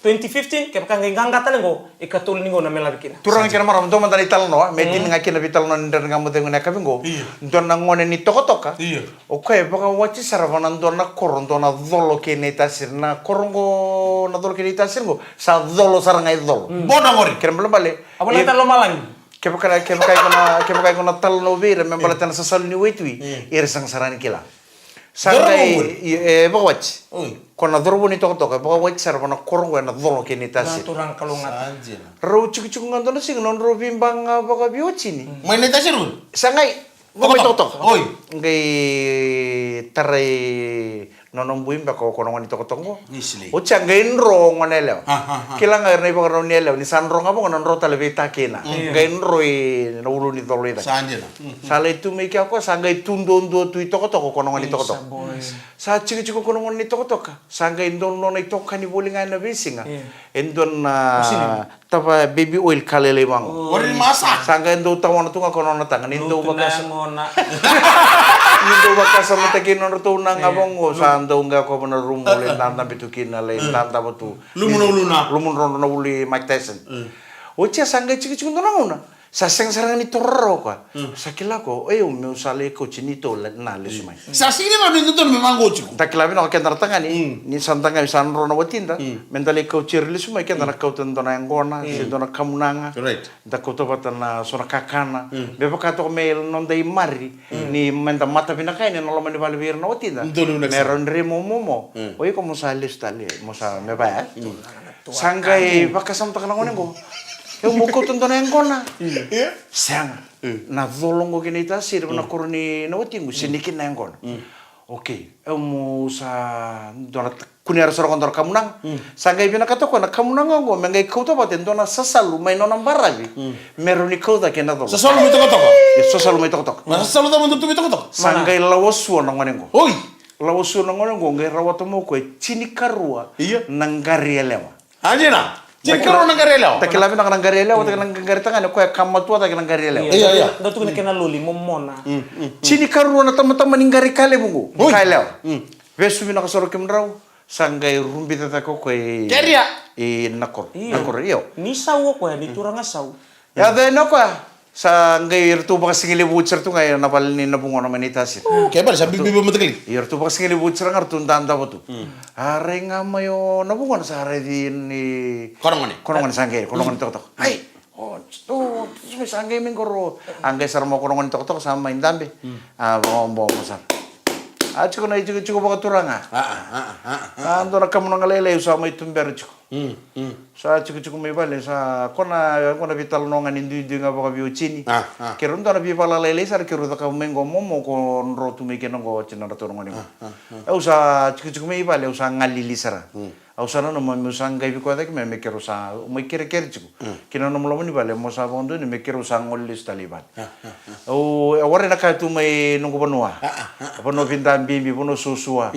twenty fifteen, kevaka qai qaqa tale qo, ikatolu ni gauna me lave kina. Turaga kei na marama, dua mada na italanoa, me tini ga kina veitalanoa ni Dredre Ga Mo Cegu ena yakavi qo. Io. Dua na gone ni Tokatoka. Io. O koya e vakawati sara vua na dua na koro, dua na colo kei Naitasiri, na koro qo, na colo kei Naitasiri qo, sa colo sara ga i colo. Mm. Bona qori. Kena balebale. A vuna tale lomalagi. Kevaka, kevaka iko na, kevaka iko na talanoa vei ira me baleta na sasalu ni waitui, ira sega sara ni kila. Sa qai, e, vakawati. Oi. Ko na cauravou ni Tokatoka, e vakawati sara vua na koro qo ena colo kei Naitasiri. Na turaga kalougata. Sa dina. Rau tikotiko ga dua na siga, nodrau veiba ga vakaveiwatini. Mm. Mai Naitasiri? Sa qai. Qo mai tokatoka. Oi. Qai tarai nona bui beka o koya na gone ni tokatoka qo. Ni silei. Oti a qai dro o gone yalewa. Ha, ha, ha. Kila ga era na ivakarau ni yalewa ni sa dro ga vaqo na dro tale vei ta kina. Mm. Qai dro i na ulu ni colo i cake. Sa dina. Sa lai tu mai kea o koya, sa qai tu duadua tu i tokatoka o koya na gone ni tokatoka. Isa boy. Sa tikotiko o koya na gone ni tokatoka. Sa qai donu nona itokani voli ga ena veisiga. Io. E dua na tava baby oil ka lailai vaqo. Ori masa. Sa qai dau tawana tu ga ko nona taga ni dau vakasa. Ni dau vakasamataki nodratou na ga vaqo, sa dau qai kova na rumu, lai dadabe tu kina, lai dadava tu. Lumu na ulu na. Lumu drodro na ulu i Mike Tyson. Oti a sa qai tikotiko dua na gauna. Sa sega sara ga ni toro rawa o koya. Sa kila ko, e, au meu sa lai kauti ni tou na lesu mai. Sa sega ni rawa ni dodonu me vaqo tiko. Da kila vinaka keda na tagane, ni sa da qai sa dro na watida, me da lai kauti ira lesu mai, keda na kauta dua na yaqona, se dua na kamunaga. Right. Da kauta vata na so na kakana. Me vaka toka me noda imari, ni me da mata vinaka yani ena loma ni vale vei ira na watida. Me rawa ni rei momomo. O iko mo sa lesu tale, mo sa me vaya. Sa qai vakasamataka na gone qo. Au meu kauta dua na yaqona. Sega. Na colo qo kina i Tasiri, na koro ni na watiqu, se ni kina na yaqona. Okay, au meu sa dua na kunea sara ko dua na kamunaga. Sa qai vinakata koya na kamunaga qo me qai kauta vata e dua na sasalu mai nona baravi. Me rawa ni kauta kei na colo. Sasalu mai tokatoka. E sasalu mai tokatoka. Na sasalu cava dau tu mai tokatoka? Sa qai lawasua na gone qo. Oi. Lawasua na gone qo, qai rawata mai o koya e tinikarua na qari yalewa. A dina. Tinikarua na qari yalewa. Da kila vinaka na qari yalewa, da kila na qari tagane, o koya ka matuataki na qari yalewa. Ia, ia. Da tukuna kena loli momona. Tinikarua na tamatama ni qari ka levu qo. Oi. Ka yalewa. Vesu vinaka sara kemudrau, sa qai rubica cake o koya i na koro. Io. Na koro, io. Ni sau o koya, ni turaga sau. Yaco yani o koya. Sa qai ratou vakasigalevu oti sara tu ga ena vale ni na vugona mai na i Tasiri. Ke vale sa bibi vamatakali. Io, ratou vakasigalevu oti sara ga ratou dadava tu. A rai ga mai o na vugona sa raici ni. Ko na gone. Ko na gone sa qai, ko na gone tokatoka. Ai, o, o, sa qai mai qoro. A qai sara mai ko na gone tokatoka sa mai dabe. A, vakabobo sara. A tiko na i tiko, tiko vakaturaga. A dua na kamunaga lailai au sa mai tubera tiko. Sa tikotiko mai vale, sa ko na, ko na veitalanoa ga ni duidui ga vakaveiwatini. Keirau dua na veivala lailai sara keirau cakava mai qo, momo ko dro tu mai kina qo, oti na ratou na gone qo. Au sa tikotiko mai vale, au sa galili sara. Au sa nanuma meu sa qai vei koya cake mai, me keirau sa mai kerekere tiko. Kina nomu loma ni vale, mo sa vakadonui me keirau sa gole lesu tale i vale. Au, e warai na ka tu mai noqu vanua. Vanua vidabibi, vanua suasua.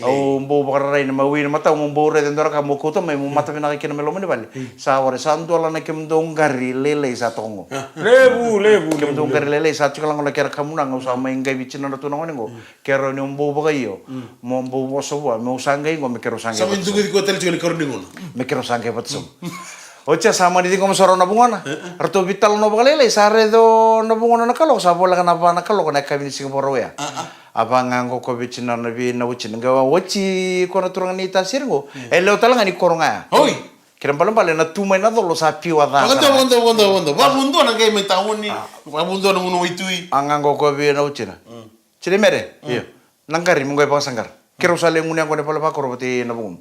Au bau vakararai na mawi na matau, mo bau raica e dua na ka mo kauta mai, mo mata vinaka kina mai loma ni vale. Sa warai, sa dola na kemudou qari lailai sa toka qo. Levu, levu, levu. Kemudou qari lailai sa tiko laqo na kera kamunaga, au sa mai qai vei tinadratou na gone qo. Keirau ni bau vakaio. Mo bau vosa vua, meu sa qai qo, me keirau sa qai vata. Sa mai dukuci koya tale tiko ni karua ni gauna. Me keirau sa qai vata sau. Oti a sa mani ciqoma sara o na vugona. Ratou veitalanoa vakalailai, sa raica o na vugona na kaloko, sa voleka na va na kaloko na yakavi ni siga Vakarauwai. A va ga qo ko vei tinana vei na watina. Qai oti ko na turaga ni Tasiri qo. E lewa tale ga ni koro ga ya. Oi. Kena balebale na tu mai na colo sa piwa ca. Vakadua, vakadua, vakadua, vakadua. Vakavudua na qai mai tauni. Vakavudua na gunu waitui. A ga qo ko vei na watina. Tina i Mere. Io. Na qari mo qai vakasaqara. Keirau sa lai gunu yaqona e valavakoro vata na vugomu.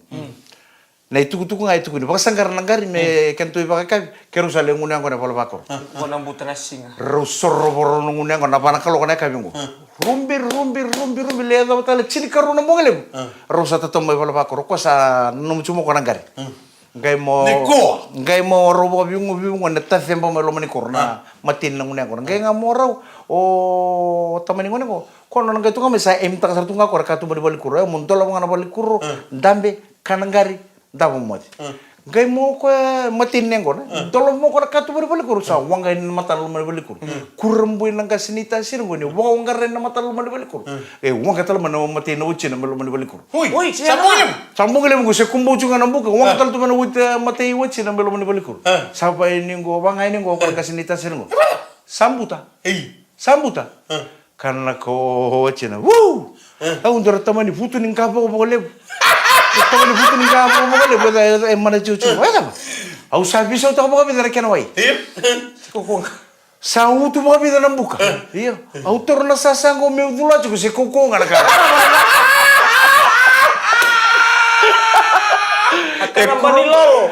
Na itukutuku ga e tukuni, vakasaqara na qari me kedatou ivakayakavi, keirau sa lai gunu yaqona e valavakoro. Qo na buta na siga. Rau sorovo rau na gunu yaqona na va na kaloko na yakavi qo. Rubi, rubi, rubi, rubi, lai yacova tale tinikarua na bogi levu. Rau sa tatau mai valavakoro, ko sa nanuma tu mo ko na qari. Qai mo, qai mo rau vakaviugu, viugu na taceba mai loma ni koro, na mateni na gunu yaqona. Qai ga mo rau, o tamani gone qo, ko nona qai tu ga mai sa emitaka sara tu ga ko ra katuba ni valenikuro, e mo dola vua ga na valenikuro, dabe, kana qari, davo moce. Qai mo koya mateni na yaqona, dola mo ko na katuba ni valenikuro, sa waqa yani na matana loma ni valenikuro. Kurabui na qase ni Tasiri qo ni wakawaqara yani na matana loma ni valenikuro. E waqa tale mai na mateni na watina mai loma ni valenikuro. Oi, sa bogi levu. Sa bogi levu qo, se kubou tu ga na buka, waqa tale tu mai na wati, matei watina mai loma ni valenikuro. Sa va yani qo, waqa yani qo ko na qase ni Tasiri qo. Sa buta. Sa buta. Kana ko watina. Wuu! Au dua na tamani vutu ni qa vokavoka levu. Tamani vutu ni qa vokavoka levu. E, e, e mana tiotio. E cava? Au sa veisautaka vakavica na kena wai. Sa utu vakavica na buka. Io. Au toro na sasa qo meu cula tiko se kaukaua ga na ka. Karaba ni lolo.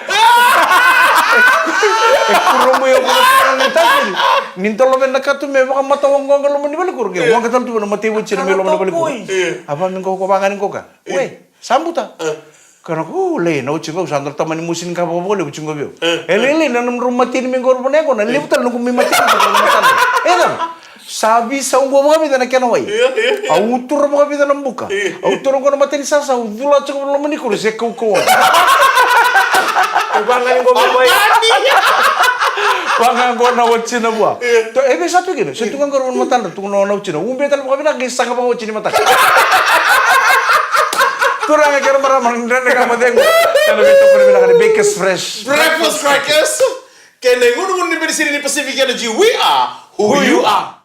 E kurumu ya ko na tasi. Ni dolo me na katu me vaka mata waqawaqa loma ni vale kuru ke. Waqa tale tu na mate vuci na me loma ni vale kuru. Ava me qo ko vagani qoka. We, sabuta. Kana ko le na uci qo sa dolo tamani musi ni ka vaka vole vuci qo veo. E le le na nam ro mate ni me qo ro vane qo na levu tale na ku me mate ni qo. E da. Sa visa uqo vakavica na kena wai. Ia, ia, ia. Au tura vakavica na buka. Ia, ia. Au tura uqo na mata ni sasa, au cula tiko na loma ni kuru se kaukauwa. Vagani qo me wai. Vagani qo na watina vua. Ia. To, e vei sa tu kina, se tu qo na matadra, tu na watina. Ube tale vakavica, qai saqa vakawatini mataka. Turaga kei na marama, Dredre Ga Mo Cegu. Ena veitokoni vinaka ni Bakers Fresh. Breakfast crackers. Kei na igunugunu ni benisini ni Pacific Energy, we are who you are.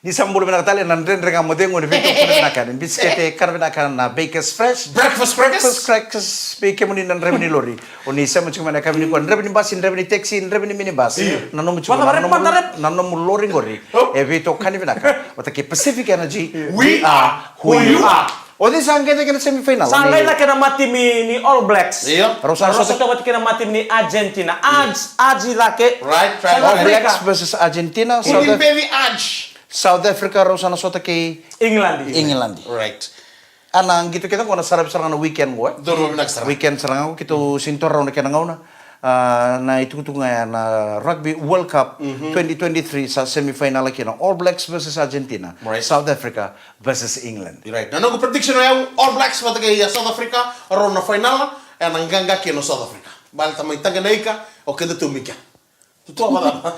Ni sa bula vinaka tale na Dredre Ga Mo Cegu, ni veitokoni vinaka ni bisikete, kana vinaka na Bakers Fresh. Breakfast crackers. Breakfast crackers, vei kemuni na draiva ni lori. O ni sema tiko mai na yakavi nikua, draiva ni basi, draiva ni taxi, draiva ni minibus. Io. Na nomu tiko, na nomu, na nomu lori qori. E veitokani vinaka vata kei Pacific Energy. We are who you are. O cei sa qai cake na semifinal? Sa qai cake na matimi ni All Blacks. Io. Rau sa sota vata kei na matimi ni Argentina. Arge, Arge cake. Right, right, right. All Blacks versus Argentina. South Af-, South Africa rau sa na sota kei England. England. Right. Ana qito kece qo na saravi sara ga na weekend qo, e? Donu vinaka sara. Weekend sara ga qo, keitou sini torau na kena gauna. Ah, na itukutuku ga ya na Rugby World Cup twenty twenty-three sa semifinal kina All Blacks versus Argentina. Right. South Africa versus England. Right. Na noqu prediction o yau, All Blacks vata kei South Africa, rau na final, ena qaqa kina o South Africa. Baleta mai Taqanikaika, o keda tu mai kea. Tutua vata.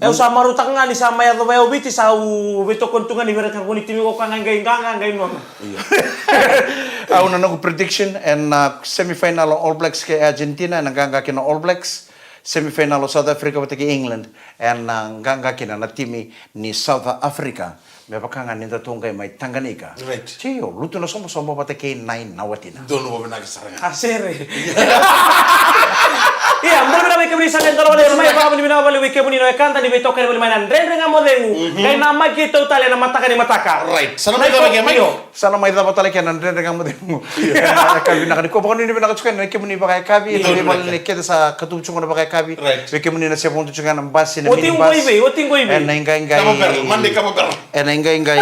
Au sa marautaka ga ni sa mai yacova e au Viti, sa u veitokoni tu ga ni vei ira ka koni timi ko ka ga qai qaqa qai nona. Io. Au na noqu prediction, ena semifinal o All Blacks kei Argentina, ena qaqa kina All Blacks. Semifinal o South Africa vata kei England, ena qaqa kina na timi ni South Africa. Me vaka ga ni datou qai mai Taqanikaika. Right. Tio, lutu na sobosobo vata kei nai na watina. Donu vavinaka sara ga. A sere. Ia, bula vinaka vei kemuni sa qai dolo vale mai, vakavinavinaka vale vei kemuni na wekada ni veitokani vale mai na Dredre Ga Mo Cegu. Qai na mai keitou tale na mataka ni mataka. Right. Sa na mai cava kei mai? Io. Sa na mai cava tale kei na Dredre Ga Mo Cegu. Io. Ena yakavi vinaka nikua, vakanuinui vinaka tiko ena kemuni vakayakavi, ena veivale ni kece sa katuvu tiko na vakayakavi. Right. Vei kemuni na se vodo tiko na basi, na minibus. Oti qo i vei, oti qo i vei. Ena iqaiqai. Kava bera, Monday kava bera. Ena iqaiqai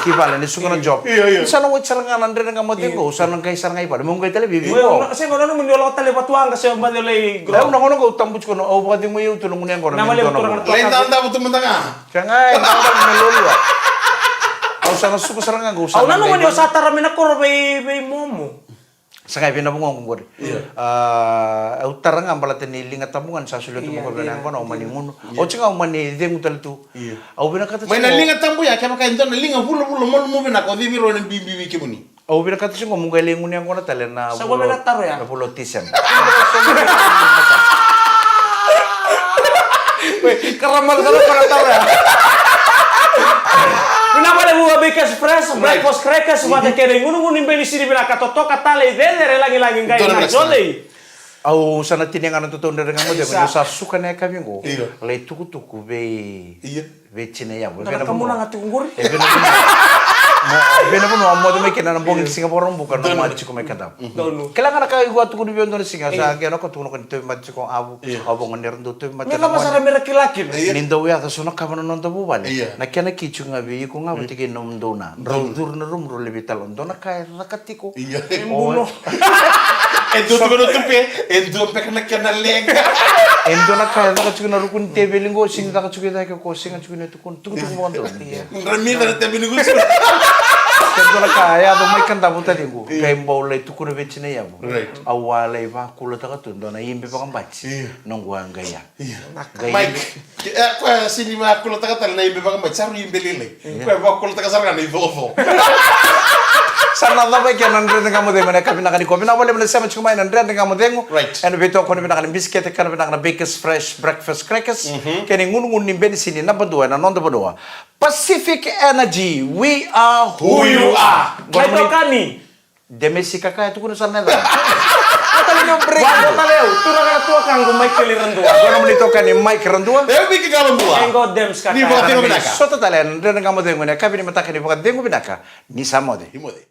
ki vale ni suka na job. Io, io. Sa na wati sara ga na Dredre Ga Mo Cegu, sa na qai sara ga i vale. Mo qai tale vivi. Io, sega na nomuni o lako tale vatuwaqa se o baci o lai grow. Au na gauna qo au tabu tiko na, au vakacegui au tu na gunu yaqona. Na vale vatuwaqa. Lai dadavu tu mada ga. Kea ga e dadavu me lolua. Au sa na suka sara ga qo, au sa na nanuma ni o sa tara mai na koro vei, vei momo. Sa qai vei na vugoqu qori. Io. Ah, au tara ga baleta ni Liga Tabu ga ni sa solia tu mai ko vei na yaqona, au mani gunu. Io. Oti ga au mani cegu tale tu. Io. Au vinakata tiko. Mai na Liga Tabu ya, kevaka e dua na liga vulavula malumu vinaka, o cei vei rau ena bibi vei kemuni? Au vinakata tiko mo qai lai gunu yaqona tale na vula, na vula o Tiseba. Karama sara na taro ya. Vinaka valevu a Bakers Fresh, right, breakfast crackers, vata kei na igunugunu ni benisini vinaka, totoka tale i cecere lagilagi qai na jolei. Au sa na tinia ga na totou Dredre Ga Mo Cegu, ni sa suka na yakavi qo. Io. Lai tukutuku vei, io, vei Tina Yavu. Vei na vanua. Vei na vanua. Mo, vei na vanua, moce mai kina na bogi ni siga Vakaraubuka, na ma tiko mai Kadavu. Donu. Kila ga na ka iko a tukuna vei au dua na siga, sa qai na ka tukuna ko ni tauvi mate tiko Avu. Io. Au vaqo ni ra dau tauvi mate. Me cava sara me ra kila kina. Ni dau yaco so na ka va na noda vuvale. Io. Na kena ki tiko ga vei iko ga vata kei nomudou na. Drau curu na rumu, drau levi tale. Dua na ka e caka tiko. Io. E buno. E dua tiko na tupe, e dua beka na kena leqa. E dua na ka e caka tiko na ruku ni teveli qo, sega ni caka tiko i cake ko, sega tiko ni tukuna, tukutuku vakadromu. Io. Dramica na teveli qo. E dua na ka e yaco mai Kadavu taciqu, io, qai bau lai tukuna vei Tina Yavu. Right. Au a lai vakulataka tu dua na ibe vakabati. Io. Noqu a qai ya. Io. Qai Mike. Ke, e, koya sega ni vakulataka tale na ibe vakabati, sa rui ibe lailai. Io. Koya vakulataka sara ga na icoco. Sa na cava i kea na Dredre Ga Mo Cegu ena yakavi vinaka nikua. Vinaka vakalevu na sema tiko mai na Dredre Ga Mo Cegu. Right. Ena veitokoni vinaka ni bisikete, kana vinaka na Bakers Fresh Breakfast Crackers. Mhm. Kei na igunugunu ni benisini naba dua ena noda vanua. Pacific Energy, we are who you are. Mai tokani. Demesi kaka e tukuna sara na yacana. Ota leo break. Ota leo, turaga na tuakaqu Michael Radua. Qo na nomuni tokani Mike Radua. Eu Mike Radua. Qo Dems kaka. Ni vakacegu vinaka. Sota tale na Dredre Ga Mo Cegu ena yakavi ni mataka ni vakacegu vinaka. Ni sa moce. Ni moce.